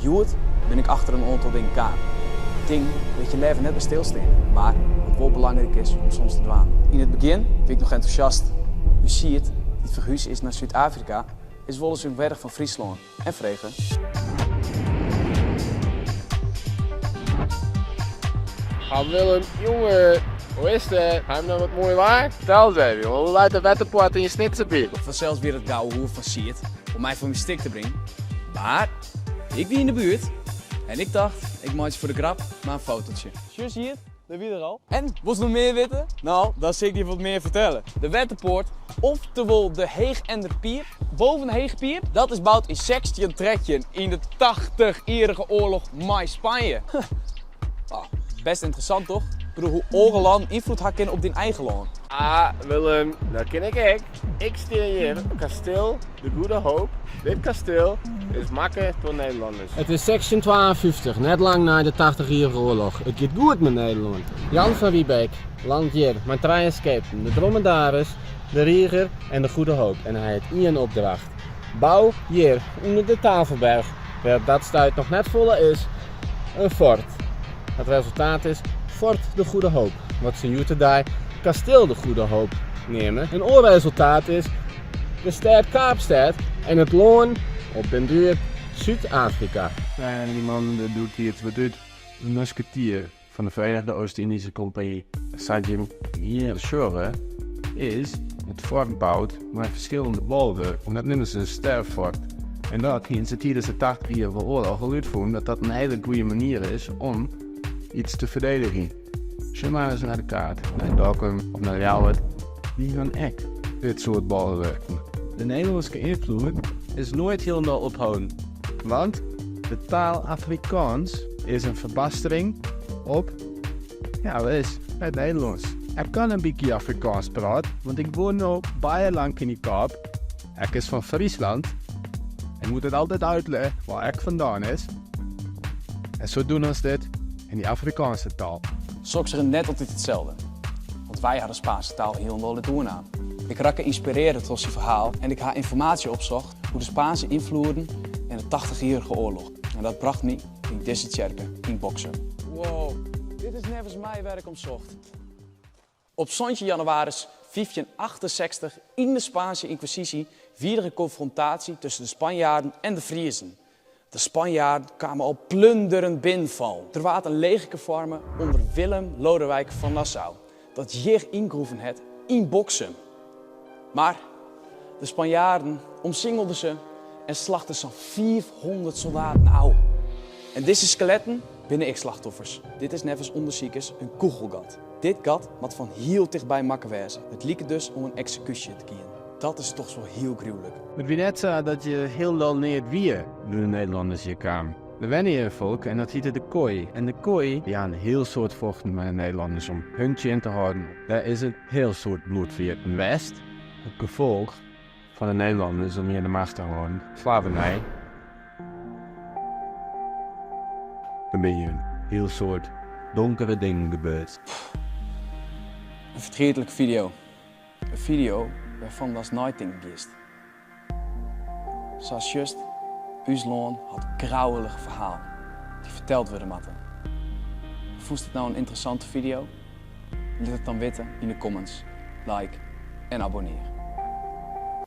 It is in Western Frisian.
Hjoed bin ik achter in oantal dingen kaam. Dingen wêr't je leaver net by stilstean, mar wat wol belangryk is om soms te dwaan. Yn it begjin wie ik noch entûsjast. Us Sierd, dy't ferhuze is nei Súd-Afrika, is wolris ûnwerdich fan Fryslân en frege. Ha Willem, jonge, hoe is it? Ha jim noch wat moai waar? Fertel ris even, jonge, hoe leit de wetterpoarte yn Snits derby? Fansels wie dat geouwehoer fan Sierd om my foar myn stik te bringen, mar ik wie yn de buert en ik tocht, ik meitsje foar de grap mar in fototsje. Sjoch Sierd, dêr wie er al. En, wolst noch mear witte? No, dan sil ik dy wat mear fertelle. De wetterpoart, oftewol de Heechenderpiip, boven de Hegepiip, dat is boud yn 1613 yn de Tachtichjierrige Oarloch mei Spanje. Oh, best ynteressant toch? Ik bedoel, hoe oare lannen ynfloed ha kinne op dyn eigen lân. Ah, Willem, dat kin ik ek. Ik stean hjir op kasteel De Goede Hoop. Dit kasteel is makke troch Nederlanners. It is 1652, net lang nei de Tachtichjierrige Oarloch. It giet goed mei Nederlân. Jan van Riebeeck lannet hjir mei trije skepen, de Drommedaris, de Reager en de Goede Hoop en hy hat ien opdracht, bou hjir ûnder de Tafelberch, wêr op dat stuit noch net folle is, in fort. It resultaat is Fort de Goede Hoop, wat se hjoed-de-dei Kasteel de Goede Hoop neame. In oar resultaat is de stêd Kaapstêd en it lân op den duer Súd-Afrika. En dy man doetiids wurdt út de musketier fan de Verenigde Oost-Indische Compagnie. Sa't jim hjir sjogge is it fort boud mei ferskillende bolwurken. Dat neame se in sterfort. En dat hiene se tidens de Tachtichjierrige Oarloch al útfûn dat dat in hiele goede manier is om iets te ferdedigjen. Sjoch mar ris nei de kaart, nei Dokkum of nei Ljouwert, dy han ek dit soart bolwurken. De Nederlânske ynfloed is noait hielendal opholden, want de taal Afrikaans is in ferbastering op, ja wis, it Nederlânsk. Ik kan in bytsje Afrikaans praat, want ik woon no baie lang yn die Kaap. Ik is fan Friesland en moet het altyd uitleggen waar ik vandaan is. En zo doen ons dit in die Afrikaanse taal. Soks rint net altyd itselde, want wy ha de Spaanske taal hielendal net oernaam. Ik rakke ynspirearre troch syn ferhaal en ik ha ynformaasje opsocht oer de Spaanse ynfloeden en de Tachtichjierrige Oarloch. En dat bracht my yn dizze tsjerke yn Boksum. Wow, dit is neffens my wêr ik om socht. Op 17 jannewaris 1568 yn de Spaanske Ynkwesysje wie der in konfrontaasje tusken de Spanjaarden en de Friezen. De Spanjaarden kamen al plunderend binnenfallen. Der waard in legerke foarme ûnder Willem Lodewijk fan Nassau, dat hjir yngroeven hat yn Boksum. Mar de Spanjaarden omsingelden se en slachten sa'n 500 soldaten ôf. En dizze skeletten binne ek slachtoffers. Dit is neffens ûndersikers in kûgelgat. Dit gat moat fan hiel tichtby makke wêze. It liket dus om in eksekúsje te gean. Dat is dochs wol hiel gruwlik. It wie net sa dat hjir hielendal neat wie doe't de Nederlanners hjir kamen. Der wenne hjir in folk en dat hiette de Khoi. En de Khoi, dy ha in hiel soad fochten mei de Nederlanners om hun tsjin te hâlden. Dêr is in hiel soad bloed ferjitten west. It gefolch fan de Nederlanners om hjir de macht te hâlden, slavernij. Der binne hjir in hiel soad donkere dingen gebeurd. In fertrietlike video. In video wêrfan datst neitinken giest. Sa sjochst, ús lân hat grouwelige ferhalen dy't ferteld wurde moatte. Fûnst it no in ynteressante video? Lit it dan witte yn de comments, like en abonnear.